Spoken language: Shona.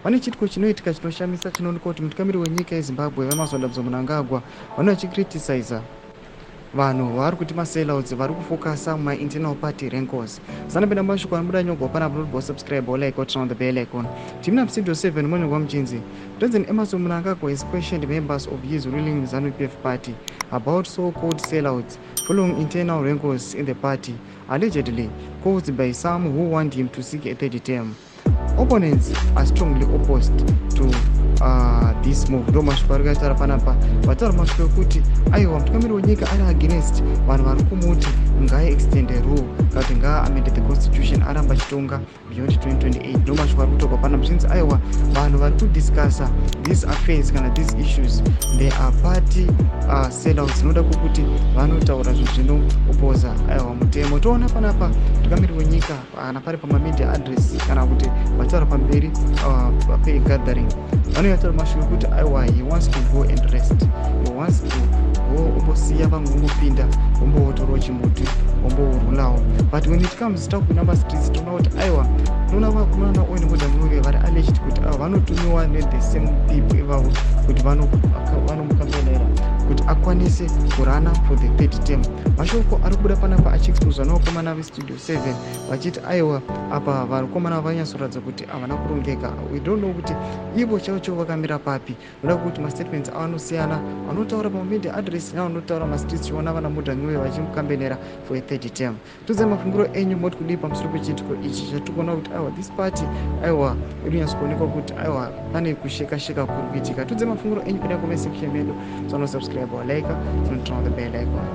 Pane chiitiko chinoitika chinoshamisa chinoonekwa kuti mutungamiri wenyika yeZimbabwe, VaEmmerson Dambudzo Mnangagwa, vanenge vachicriticiza vanhu vavari kuti masellouts vari kufocusa mumainternal party rankles. Sanapinda mashoko anobuda nyorwa panapa, unobva subscribe, like, turn on the bell icon. Timina Studio 7 monyorwa muchinzi President Emmerson Mnangagwa has questioned members of his ruling ZANU-PF party about so-called sellouts following internal rankles in the party allegedly caused by some who want him to seek a third term. Opponents are strongly opposed to this move. Ndo mashoko ari kuataura panapa. Vataura mashoko ekuti aiwa, mutungamiri wenyika ari against vanhu vari kumuti ngaaextende rule kana kuti ngaaamende the constitution, aramba achitonga beyond 2028. Ndo mashoko ari kutorwa panapa zvinzi aiwa, vanhu vari kudiscussa these affairs kana these issues, they are party sellouts. Zvinoda kwokuti vanotaura zvinhu zvinoopposa aiwa mutemo. Toona panapa mutungamiri wenyika kana pari pamamedia address kana kuti vataura pamberi pegathering, vanoyataura mashoko ekuti aiwa, he wants to go and rest, he wants to go, ombosiya vamwe vombopinda, vombotorawo chimuti, vomborulawo. But when it comes takupinda mastreets, toona kuti aiwa, tinoona vakomana naOwen Mudha Ncube vari alleged kuti aiwa, vanotumiwa nethe same people ivavo kuti vanomukambenera kuti akwanise kurana for the third term. Mashoko ari kubuda panapa achiexposwa nevakomana veStudio 7 vachiti aiwa, apa vakomana vanyatsoratidza kuti havana kurongeka. We don't know kuti ivo chaivo chaivo vakamira papi, noda kuti mastatements avanosiyana, vanotaura pamamedia address nevanotaura mastreets. Chiona vana Mudha Ncube vachimukambenera for a third term. Tudzai mafungiro enyu, moti kudii pamusoro pechiitiko ichi chatiri kuona kuti aiwa, this party aiwa, iri kunyatsokuonekwa kuti aiwa, pane kusheka sheka kuri kuitika. Tudzai mafungiro enyu pina comment section medu. Sanosubscribe, like, turn on the bell icon.